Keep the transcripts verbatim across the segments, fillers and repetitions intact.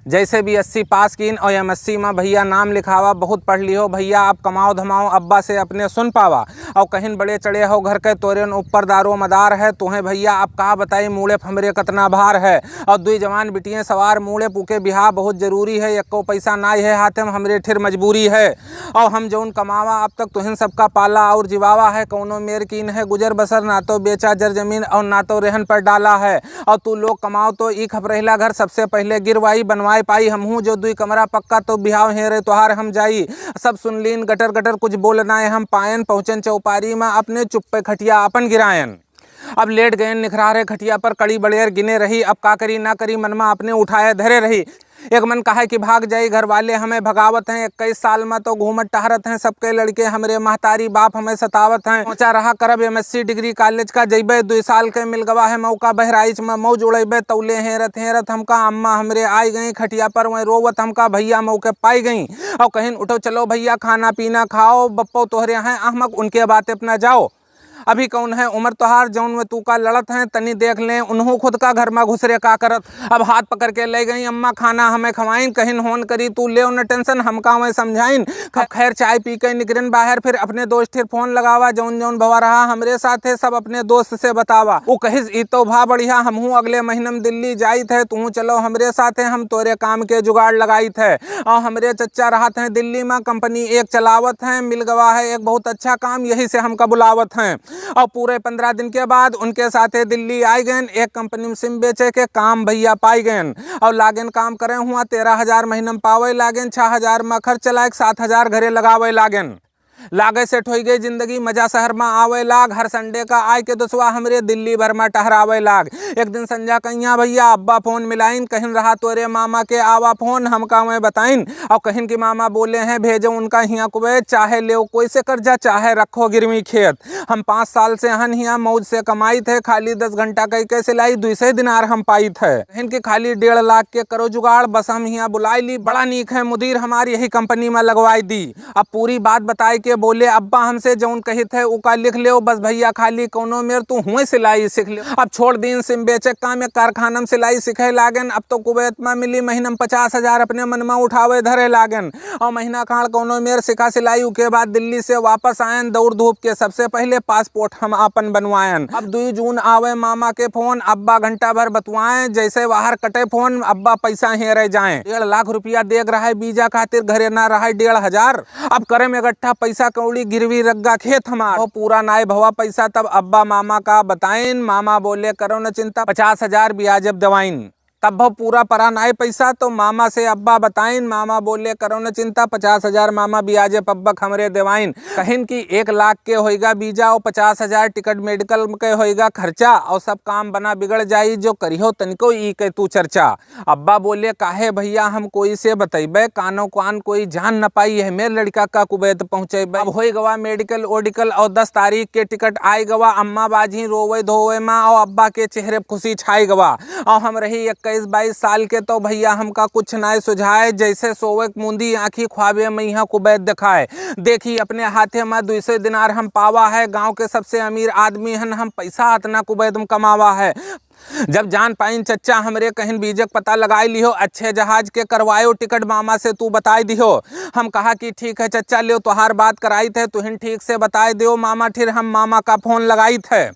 जैसे बीएससी पास कीन और एमएससी मा भइया नाम लिखावा, बहुत पढ़ लिहो भइया, अब कमाओ धमाओ अब्बा से अपने सुन पावा। और कहिन बड़े चढ़े हो घर के तोरेन ऊपर दारो मदार है, तुहें भइया अब का बताई मूड़े प हमरे कतना भार है। और दुई जवान बिटिये सवार मूड़े प उके बिहाव बहुत जरूरी है, एक्को पैसा नाई है हाथे मा हमरे ठेर मजबूरी है। और हम जौन कमावा अब तक तुहिन सबका पाला और जिवावा है, कौनो मेर कीन है गुजर बसर, ना तो बेचा जर जमीन और ना तो रेहन पर डाला है। और तू लोग कमाओ तो ई खपरहिला घर सबसे पहिले गिरवाई, बनवाए पाई हमहूँ जो दुई कमरा पक्का तो बिहाव हेरे तोहार हम जाई। सब सुन लीन गटर गटर कुछ बोल नाए हम पायन, पहुँचन चौपारी मा अपने चुप्पे खटिया अपन गिरायन। अब लेट गयन निखरारे खटिया पर कड़ी बड़ेर गिने रही, अब का करी ना करी मन मा अपने उठाए धरे रही। एक मन कहे कि भाग जाई, घर वाले हमें भगावत हैं, इक्कीस साल मा तो घूमत टहरत हैं, सबके लड़के हमरे महतारी बाप हमें सतावत हैं। सोचा रहा करब एमएससी डिग्री कॉलेज का, जइबे दुई साल के मिल गवा है मौका, बहराइच मा मौज उड़ैबे, तौले हेरत हेरत हमका अम्मा हमरे आई गई खटिया पर, वहीं रोवत हमका भइया मौके पाई गई। और कहिन उठो चलो भइया खाना पीना खाओ, बप्पो तोहरे हैं अहमक, उनके बाते प ना जाओ। अभी कौन है उमर तोहार जौन में तू का लड़त हैं, तनी देख लें उन्हों खुद का घर मा घुसरे का करत। अब हाथ पकड़ के ले गई अम्मा खाना हमें खवाइन, कहिन होन करी तू लेव न टेंशन, हमका वहीं समझाइन। ख-, खैर चाय पी के निकरन बाहर, फिर अपने दोस्त ठेर फोन लगावा, जौन जौन भवा रहा हमरे साथे सब अपने दोस्त से बतावा। उ कहिस ई तो भा बढ़िया, हमहूँ अगले महीना मा दिल्ली जाइत है, तू चलो हमरे साथे, हम तोरे काम के जुगाड़ लगाइत है। और हमरे चच्चा रहत हैं दिल्ली मा, कंपनी एक चलावत हैं, मिल गवा है एक बहुत अच्छा काम, यही से हमका बुलावत हैं। और पूरे पन्द्रह दिन के बाद उनके साथे दिल्ली आइ गयन, एक कंपनी मा सिम बेचे के काम भइया पाइ गयन। और लागेन काम करे हुआ, तेरह हजार महीना मा पावे लागेन, छह हजार मा खर्च चलाए, सात हजार घरे लगावे लागेन। लागे सेट होइ गई जिंदगी, मजा शहर मा आवे लाग। हर संडे का आइ के दोसवा हमरे दिल्ली भर मा टहरावे लाग। एक दिन संझा कइहाँ भइया अब्बा फोन मिलाइन, कहिन रहा तोरे मामा के आवा फोन, हमका वहीं बताइन। और कहिन कि मामा बोले हैं भेजो उनका हियाँ कुवैत, चाहे लेव कोई से कर्जा, चाहे रखो गिरवी खेत। हम पाँच साल से हन हियाँ मौज से कमाइत है, खाली दस घंटा कइ के सिलाई, दुई सौ दिनार हम पाइत है। कहिन कि खाली डेढ़ लाख के करो जुगाड़, बस हम हियाँ बुलाइ ली, बड़ा नीक है मुदीर हमार, यही कंपनी मा लगवाइ दी। अब पूरी बात बताइ के बोले अब्बा हमसे, जौन कहित है उका लिख लेव, बस भइया खाली कौनो मेर तू हुए सिलाई सीख लेव। अब छोड़ दीन सिम बेचे काम, एक कारखाना मा सिलाई सीखे लागेन। अब तो कुवैत मा मिली महीना मा पचास हजार, अपने मन मा उठावे धरे लागेन। और महीना खाड़ कौनो मेर सिखा सिलाई, उके बाद दिल्ली से वापस आयन दौड़ धूप के, सबसे पहिले पासपोर्ट हम आपन बनवायन। अब दुई जून आवे मामा के फोन, अब्बा घंटा भर बतुआए, जैसे बाहर कटे फोन अब्बा पैसा हेरे जाए। डेढ़ लाख रुपया देग रहा है वीजा खातिर, घरे ना रहा है डेढ़ हजार। अब करे में इकट्ठा पैसा कौड़ी गिरवी रख गा खेत हमार। वो पूरा नाय भवा पैसा, तब अब्बा मामा का बताइन, मामा बोले करो न चिंता, पचास हजार ब्याज अब देवाइन। तब भव पूरा परा नाय पैसा, तो मामा से अब्बा बताइन, मामा बोले करो न चिंता, पचास हजार मामा ब्याजे पब्बक हमरे देवाइन। कहिन कि एक लाख के होइगा वीजा और पचास हजार टिकट मेडिकल के होइगा खर्चा, और सब काम बना बिगड़ जाई, जो करिहो तनिको ई के तू चर्चा। अब्बा बोले काहे भइया हम कोई से बतइबे, कानो कान कोई जान न पाई, यह मेर लड़का का कुवैत पहुँचइबे। अब होइ गवा मेडिकल ओडिकल और दस तारीख के टिकट आइ गवा, अम्मा बाझी रोवे धोवे मा और अब्बा के चेहरे प खुशी छाइ गवा। और हम रही इक्कीस बाईस साल के, तो भइया हमका कुछ नाय सुझाए, जैसे सोवे क मूंदी आँखी ख्वाबे मा इहाँ कुवैत देखाए। देखी अपने हाथे मा दुई सौ दिनार हम पावा है, गाँव के सबसे अमीर आदमी हन, हम पैसा अतना कुवैत मा कमावा है। जब जान पाइन चच्चा हमरे कहिन वीजा क पता लगाइ लिहो, अच्छे जहाज के करवायो टिकट मामा से तू बताइ दिहो। हम कहा कि ठीक है चच्चा, लेव तोहार बात कराइत है, तुहिन ठीक से बताइ देव मामा, फिर हम मामा का फोन लगाइत है।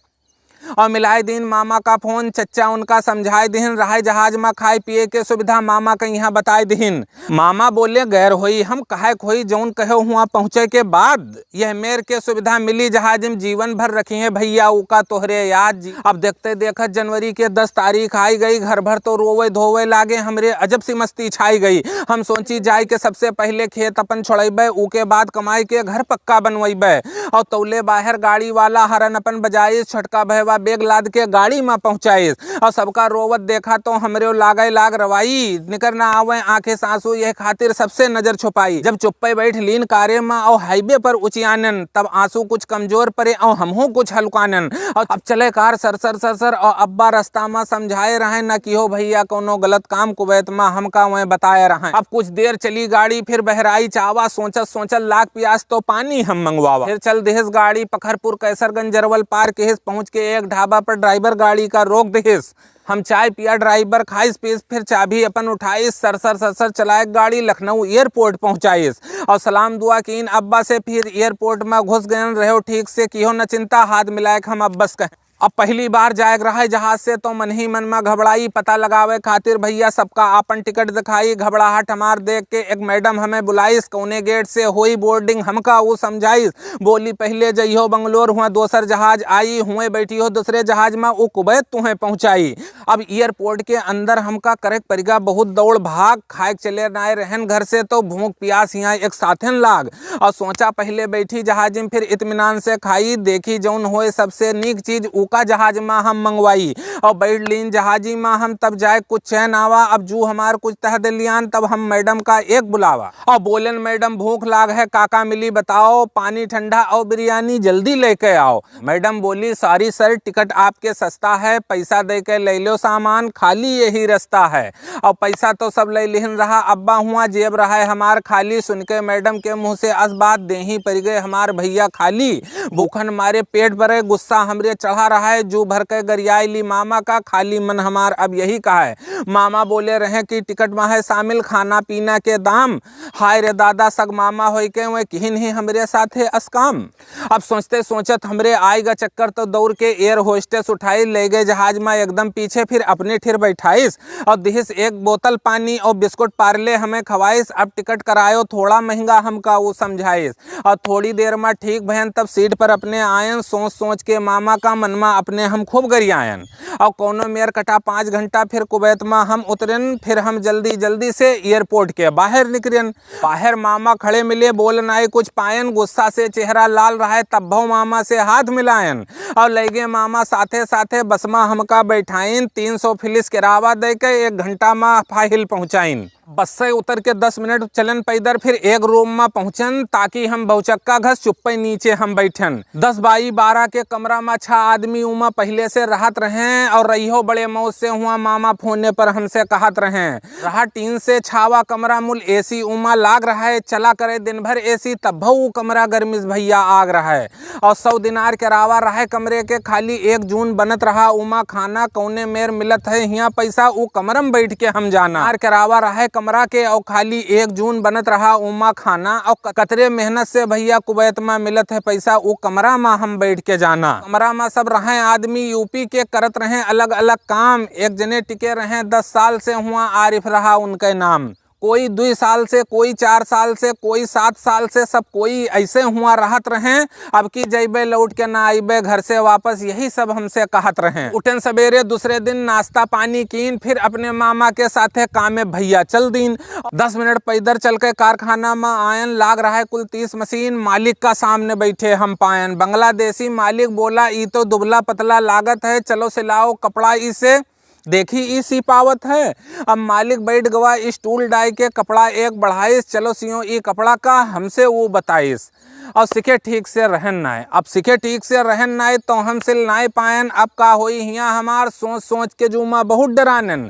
और मिलाइ दीन मामा का फोन, चच्चा उनका समझाइ दिहिन, रहाई जहाज मा खाए पिए के सुविधा मामा के इहाँ बताइ दिहिन। मामा बोले गैर होई, हम काहे क होई, जौन कहे हुआ पहुँचे के बाद यह मेर के सुविधा मिली जहाज मा, जीवन भर रखिहे भइया उका तोहरे याद जी। अब देखते देखत जनवरी के दस तारीख आइ गई, घर भर तो रोवे धोवे लागे, हमरे अजब सी मस्ती छाइ गई। हम सोची जाइ के सबसे पहिले खेत अपन छोड़इबे, उके बाद कमाइ के घर पक्का बनवइबे। और तौले बाहर गाड़ी वाला हरन अपन बजाइस, छोटका भयवा बेग लाद के गाड़ी मा पहुँचाइस। और सबका रोवत देखा तो हमरेउ लागै लाग रवाई, निकर ना आवै आँखे से आँसू, यह खातिर सबसे नजर छुपाई। जब चुप्पे बैठ लीन कारे मा और हाईवे पर उचियानन, तब आँसू कुछ कमजोर परे और हमहूँ कुछ हल्कानन। और अब चले कार सर सर सर सर, और अब्बा रस्ता मा समझाए रहैं, न किहो भइया कौनो गलत काम कुवैत मा हमका वैं बताए रहैं। अब कुछ देर चली गाड़ी, फिर बहराइच आवा, सोचत सोचत लाग पियास तो पानी हम मंगवावा। फिर चल दिहिस गाड़ी पखरपुर कैसरगंज जरवल पार किहिस, पहुँच के एक ढाबा पर ड्राइवर गाड़ी का रोक दिहिस। हम चाय पिया, ड्राइवर खाइस पीस, फिर चाबी अपन उठाइस, सर सर सर सर चलाए गाड़ी लखनऊ एयरपोर्ट पहुँचाइस। और सलाम दुआ कीन अब्बा से, फिर एयरपोर्ट में घुस गयन, रहो ठीक से, किहो न चिंता, हाथ मिलाए के हम अब्बस कहें। अब पहली बार जाए के रहा है जहाज से, तो मन ही मन में घबराई। पता लगावे खातिर भैया सबका आपन टिकट दिखाई। घबराहट हमार देख के एक मैडम हमें बुलाइस, कौने गेट से होई बोर्डिंग हमका ऊ समझाइस। बोली, "पहले जइहो बंगलोर, हुआ दोसर जहाज आई, हुए बैठिहो दूसरे जहाज में, ऊ कुवैत तुहें पहुँचाई।" अब एयरपोर्ट के अंदर हमका करे के परिगा बहुत दौड़ भाग, खाए के चले नाए रहन घर से, तो भूख प्यास यहाँ एक साथेन लाग। और सोचा पहले बैठी जहाज में, फिर इत्मीनान से खाई, देखी जौन होए सबसे नीक चीज, ऊका जहाज में हम मंगवाई। और बैठ लीन जहाजी में हम, तब जाए कुछ चैन आवा। अब जू हमार कुछ तह दिलियान, तब हम मैडम का एक बुलावा। और बोलन, "मैडम, भूख लाग है, का का मिली बताओ? पानी ठंडा और बिरयानी, जल्दी लेके आओ।" मैडम बोली, "सॉरी सर, टिकट आपके सस्ता है, पैसा दे के ले लो सामान, खाली यही रास्ता है।" और पैसा तो सब ले लिहन रहा, अब्बा हुआ जेब रहा है हमार खाली। सुन के मैडम के मुँह से अस बात, देही पड़ गए हमार भैया खाली। भूखन मारे पेट भरे, गुस्सा हमरे चढ़ा रहा है, जू भर के गरियाई ली मामा का, खाली मन हमार अब यही कहा है। मामा बोले रहे कि टिकट में है शामिल खाना पीना के दाम। हाय रे दादा, सग मामा होई के वे किहिन ही हमरे साथे असकाम। अब सोचते सोचत हमरे आइगा चक्कर, तो दौड़ के एयर होस्टेस उठाई, ले गए जहाज में एकदम पीछे, फिर अपने ठिर बैठाइस और दिहिस एक बोतल पानी और बिस्कुट पार्ले हमें खवाइस। अब टिकट करायो थोड़ा महंगा, हमका ऊ समझाइस। और थोड़ी देर में ठीक भयन, तब सीट पर अपने आयन। सोच सोच के मामा का मन में अपने हम खूब गरियायन। और कौनो मेर कटा पाँच घंटा, फिर कुवैत में हम उतरन, फिर हम जल्दी जल्दी से एयरपोर्ट के बाहर निकरन। बाहर मामा खड़े मिले, बोलन आए कुछ पायन, गुस्सा से चेहरा लाल रहा है, तब भव मामा से हाथ मिलायन और लैगे मामा साथे साथे बस में हमका बैठाइन। तीन सौ फिलिस किरावा दे के एक घंटा में फाहिल पहुँचाइन। बस से उतर के दस मिनट चलन पैदर, फिर एक रूम में पहुँचन, ताकि हम बहुचक्का घस चुप्पे नीचे हम बैठन। दस बाई बारह के कमरा में छह आदमी उमा पहले से रहत रहे और रहियो बड़े मौज से हुआ। मामा फोने पर हमसे कहत रहे। रहा टीन से छावा कमरा, मूल एसी उमा लाग रहा है, चला करे दिन भर एसी, तब भऊ कमरा गर्मी से भैया आग रहा है। और सौ दिनार के रावा रहे कमरे के, खाली एक जून बनत रहा उमा खाना। कौने मेर मिलत है हियाँ पैसा, ऊ कमरा में बैठ के हम जाना। आर के रावा रहे कमरा के, और खाली एक जून बनत रहा उमा खाना। और क-, कतरे मेहनत से भैया कुवैत में मिलत है पैसा, ऊ कमरा में हम बैठ के जाना। कमरा में सब रहे आदमी यूपी के, करत रहे अलग अलग काम। एक जने टिके रहे दस साल से, हुआ आरिफ रहा उनके नाम। कोई दुई साल से, कोई चार साल से, कोई सात साल से, सब कोई ऐसे हुआ रहत रहे। अब की जइबे लौट के ना अइबे घर से वापस, यही सब हमसे कहत रहे। उठन सबेरे दूसरे दिन, नाश्ता पानी कीन, फिर अपने मामा के साथे कामे भैया चल दीन। दस मिनट पैदर चल के कारखाना में आयन, लाग रहा है कुल तीस मशीन। मालिक का सामने बैठे हम पायन, बांग्लादेशी। मालिक बोला, "ई तो दुबला पतला लागत है, चलो सिलाओ कपड़ा इसे।" देखी ई सी पावत है। अब मालिक बैठ गवा स्टूल डाई के, कपड़ा एक बढ़ाइस, "चलो सियो ई कपड़ा का," हमसे ऊ बताइस। और सिखे ठीक से रहन नाय। अब सिखे ठीक से रहन नाय तो हम सिल नाय पायन। अब का होई हियाँ हमार, सोच सोच के जूमा बहुत डरानन।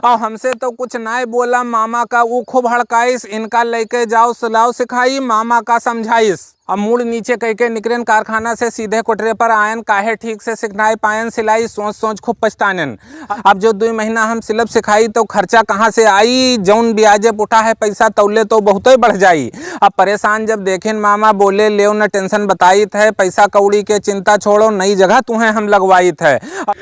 और हमसे तो कुछ नाय बोला मामा का, ऊ खूब हड़काइस, "इनका लेके जाओ सिलाओ सिखाई," मामा का समझाइस। अब मूड़ नीचे कह के निकरेन कारखाना से, सीधे कोठरे पर आयन, काहे ठीक से सीख नाय पायन सिलाई, सोच सोच खूब पछतानन। अब जो दुई महीना हम सिलब सिखाई तो खर्चा कहाँ से आई, जौन ब्याजे पुटा है पैसा तौले तो बहुतै बढ़ जाई। अब परेशान जब देखेन मामा बोले, "लेव न टेंशन बताइत है, पैसा कौड़ी के चिंता छोड़ो, नई जगह तुहें हम लगवाइत है।"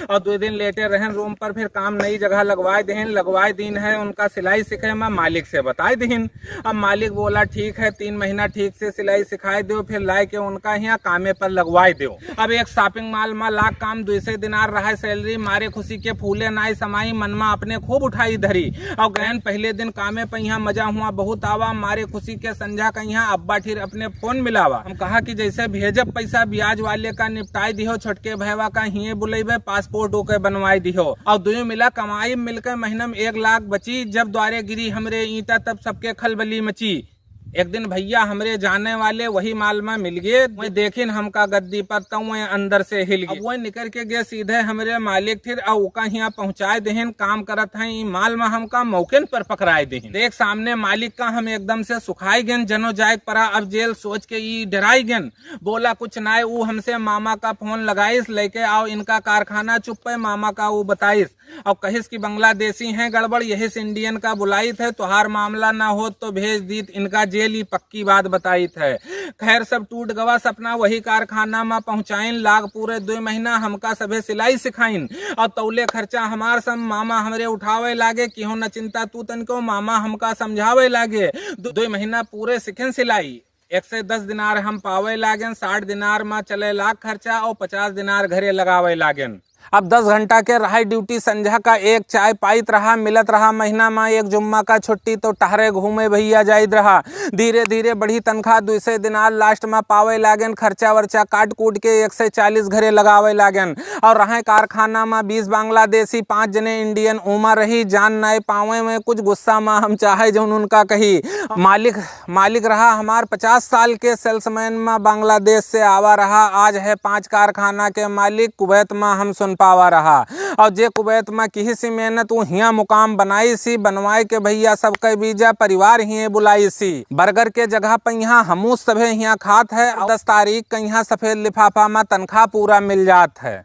और दुई दिन लेटे रहन रूम पर, फिर काम नई जगह लगवाए देहन, लगवाए दीन है उनका सिलाई सीखे में, मालिक से बताए देहन। अब मालिक बोला, "ठीक है, तीन महीना ठीक से सिलाई सिखाए दो, फिर लाए के उनका यहाँ कामे पर लगवाए दो।" अब एक शॉपिंग मॉल में लाग काम, दुई सौ दिनार रहा सैलरी, मारे खुशी के फूले नाई समाई, मन में अपने खूब उठाई धरी। और गयन पहले दिन कामे पर, यहाँ मजा हुआ बहुत आवा, मारे खुशी के संझा का यहाँ अब्बा ठिर अपने फोन मिलावा। हम कहा कि जैसे भेजब पैसा ब्याज वाले का निपटाई दिहो, छोटके भैवा का हिये बुलैबे, पासपोर्ट ओके बनवाई दिहो। और दुयो मिला कमाई मिलके महीना में एक लाख बची, जब द्वारे गिरी हमरे ईंटा तब सबके खलबली मची। एक दिन भइया हमरे जाने वाले वही माल मा मिल गे, वही देखिन हमका गद्दी पर, तउ वही अंदर से हिल गे। अब वही निकर के गे सीधे हमरे मालिक ठिर, अउ ओका हियाँ पहुँचाए देहिन, काम करत हैं ई माल मा हमका मौकेन पर पकड़ाए देहिन। देख सामने मालिक का हम एकदम से सुखाई गेन, जनो जाए परा अब जेल सोच के ई डराई गेन। बोला कुछ नाय, ऊ हमसे मामा का फोन लगाइस, लेके आओ इनका कारखाना, चुप्पे मामा का ऊ बताइस। अब कहिस कि बांग्लादेशी हैं गड़बड़, यही से इंडियन का बुलाइत है, तोहार मामला ना होत तो भेज दीत इनका जेल, ई पक्की बात बताइत है। खैर सब टूट गवा सपना, वही कारखाना मा पहुँचाइन, लाग पूरे दुइ महीना हमका सभे सिलाई सिखाइन। अब तौले खर्चा हमार सब मामा हमरे उठावे लागे, किहो न चिंता तू तनिको, मामा हमका समझावे लागे। दु-, दुइ महीना पूरे सिखन सिलाई। एक सौ दस दिनार हम पावे लागेन, साठ दिनार मा चले लाग खर्चा अउ पचास दिनार घरे लगावे लागेन। अब दस घंटा के रहा ड्यूटी, संझा का एक चाय पाइत रहा, मिलत रहा महीना मा एक जुम्मा का छुट्टी, तो टहरे घूमे भइया जाइत रहा। धीरे धीरे बढ़ी तनख्वाह, दुइ सौ दिनार लास्ट मा पावे लागेन, खर्चा वर्चा काट कूट के एक सौ चालीस घरे लगावे लागेन। अउ रहे कारखाना मा बीस बांग्लादेशी, पाँच जने इंडियन, ओमा रही जान नाय पावे में कुछ गुस्सा मा हम चाहे जौन उनका कही। मालिक मालिक रहा हमार पचास साल के सेल्समैन मा बांग्लादेश से आवा रहा, आज है पाँच कारखाना के मालिक कुवैत मा हम सुन पावा रहा। अउ जे कुवैत मा किहिसी मेहनत ऊ हियाँ मुकाम बनाइसी, बनवाए के भइया सबके वीजा परिवार हिये बुलाइसी। बर्गर के जगह पे यहाँ हमू सभे हियाँ खात है। अउ दस तारीख के यहाँ सफेद लिफाफा मा तनख्वाह पूरा मिल जात है।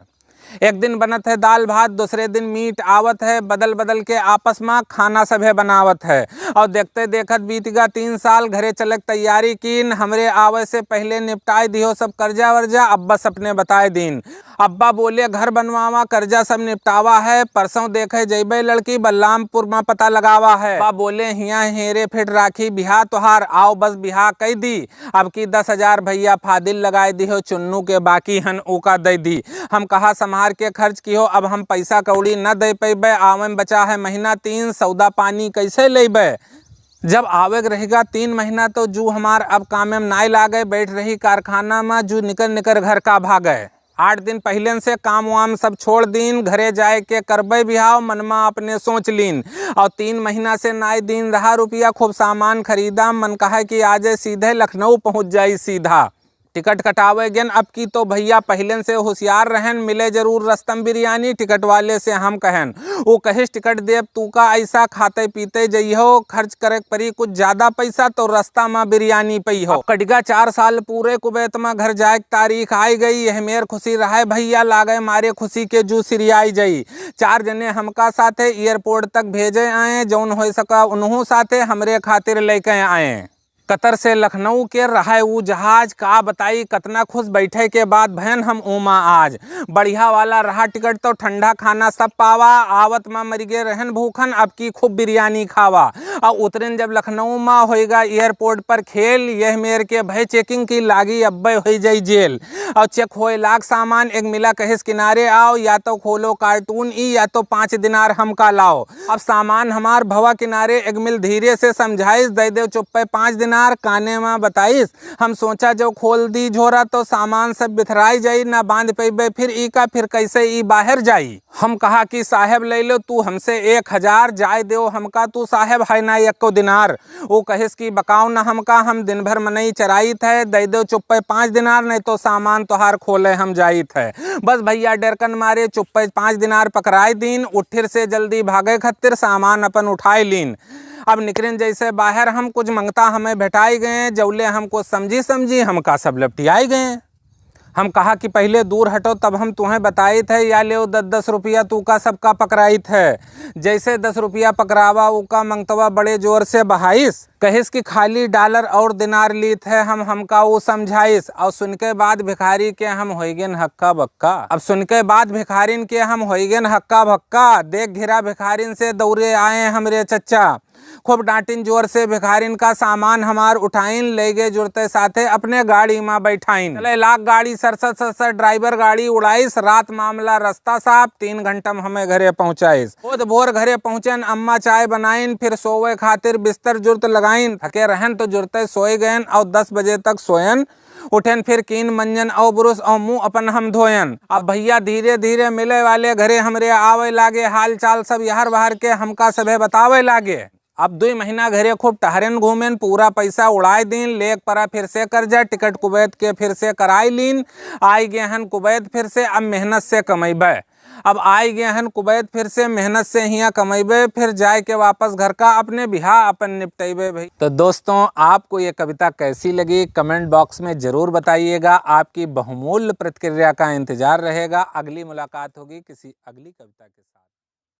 एक दिन बनत है दाल भात, दूसरे दिन मीट आवत है, बदल बदल के आपस मा खाना सभे बनावत है। अउ देखते देखत बीत गा तीन साल, घरे चलक तैयारी कीन, हमरे आवे से पहिले निपटाए दिहो सब कर्जा वर्जा, अब्बा सपने बताए दीन। अब्बा बोले घर बनवावा, कर्जा सब निपटावा है, परसों देखे जइबे लड़की, बलरामपुर मा पता लगावा है। अब्बा बोले हियाँ हेरे फिट राखी बिहा तोहार, आओ बस बिहा कई दी। अब की दस हजार भइया फादिल लगाए दिहो, चुन्नू के बाकी हन ओका दे दी। हम कहा सम्हार के खर्च किहो, अब हम पैसा कौड़ी न दे पइबे, आवे में बचा है महीना तीन, सौदा पानी कैसे लेबे? जब आवे के रहेगा तीन महीना तो जू हमार अब कामे में नाय लागे, बैठ रही कारखाना में जू निकर निकर घर का भागे। आठ दिन पहिलेन से काम वाम सब छोड़ दीन, घरे जाए के करबे बिहाव, मनमा अपने सोच लीन। अउर तीन महीना से नाय दीन रहा रुपया, खूब सामान खरीदा, मन कहे कि आजे सीधे लखनऊ पहुँच जाई सीधा। टिकट कटावे गेन अब की तो भइया पहिलेन से होशियार रहन, मिले जरूर रस्तम बिरयानी, टिकट वाले से हम कहन। ऊ कहिस टिकट देब तू का ऐसा, खाते पीते जइहो, खर्च करे के परी कुछ ज्यादा पैसा तो रस्ता मा बिरयानी पइहो। अब कटिगा चार साल पूरे कुवैत मा, घर जाए के तारीख आइ गई, यह मेर खुशी रहे भइया, लागे मारे खुशी के जू सिरियाई जाई। चार जने हमका साथे एयरपोर्ट तक भेजे आए, जौन होइ सका उनहू साथे हमरे खातिर लेके आए। कतर से लखनऊ के रहे ऊ जहाज, का बताई कतना खुश बैठे के बाद भयन हम ओमा आज। बढ़िया वाला रहा टिकट तो ठंडा खाना सब पावा, आवत मा मरिगे रहन भूखन, अब की खूब बिरयानी खावा। अउर उतरेन जब लखनऊ मा होइगा एयरपोर्ट पर खेल, यह मेर के भय चेकिंग की लागी अब्बे होइ जाई जेल। अउर चेक होए लाग सामान, एक मिला कहिस किनारे आओ, या तो खोलो कार्टून ई या तो पाँच दिनार हमका लाओ। अब सामान हमार भवा किनारे, एक मिल धीरे से समझाइस, दे देव चुप्पे पाँच दिनार, काने मा बताइस। हम सोचा जो खोल दी झोरा तो सामान सब बिथराई जाई, ना बांध पइबे फिर ई का, फिर कैसे ई बाहर जाई। हम कहा कि साहेब ले लो तू हमसे एक हजार, जाए देव हमका तू साहेब है ना एको दिनार। ऊ कहिस कि बकाओ न हमका, हम दिन भर मनई चराइत है, दे देव चुप्पे पाँच दिनार, नहीं तो सामान तोहार खोले हम जाइत है। बस भइया डेरकन मारे चुप्पे पाँच दिनार पकड़ाए दीन, उठिर से जल्दी भागे खत्तिर सामान अपन उठाए लीन। अब निकरिन जैसे बाहर हम, कुछ मंगता हमें भेटाई गए, जौले हम कुछ समझी समझी हमका सब लपटियाई गए। हम कहा कि पहिले दूर हटो तब हम तुहें बताइत है, या लेव दस दस रुपया तू का सबका पकड़ाइत है। जैसे दस रुपया पकड़ावा ऊ का मंगतवा बड़े जोर से बहाइस, कहिस कि खाली डालर और दिनार लीत है हम, हमका ऊ समझाइस। अउर सुनके बात भिखारी के हम होइगेन हक्का बक्का। अब सुनके बात भिखारिन के हम होइगेन हक्का बक्का। देख घिरा भिखारिन से दौड़े आए हमरे चच्चा। खूब डांटिन जोर से भिखारिन का, सामान हमार उठाइन, ले गए जुरते साथे अपने गाड़ी मा बैठाइन। चले लाग गाड़ी सरसर सरसर, ड्राइवर गाड़ी उड़ाइस, रात मामला रस्ता साफ, तीन घंटा में हमें घरे पहुँचाइस। खुद भोर घरे पहुँचेन, अम्मा चाय बनाइन, फिर सोवे खातिर बिस्तर जुरत लगाइन। थके रहन तो जुरते सोए गएन अउर दस बजे तक सोएन। उठेन फिर कीन मंजन अउर ब्रुश अउर मुँह अपन हम धोएन। अब भइया धीरे धीरे मिले वाले घरे हमरे आवे लागे, हाल चाल सब यहर वहर के हमका सभे बतावे लागे। अब दुइ महीना घरे खूब टहरेन घूमेन, पूरा पैसा उड़ाइ दीन, लेक परा फिर से कर्जा, टिकट कुवैत के फिर से कराइ लीन, आइ गए हन कुवैत फिर से, अब मेहनत से कमइबे। अब आइ गए हन कुवैत फिर से, मेहनत से हियाँ कमइबे, फिर जाए के वापस घर का अपने बिहा अपन निपटइबे भाई। तो दोस्तों, आपको ये कविता कैसी लगी, comment box में जरूर बताइएगा। आपकी बहुमूल्य प्रतिक्रिया का इंतजार रहेगा। अगली मुलाकात होगी किसी अगली कविता के साथ।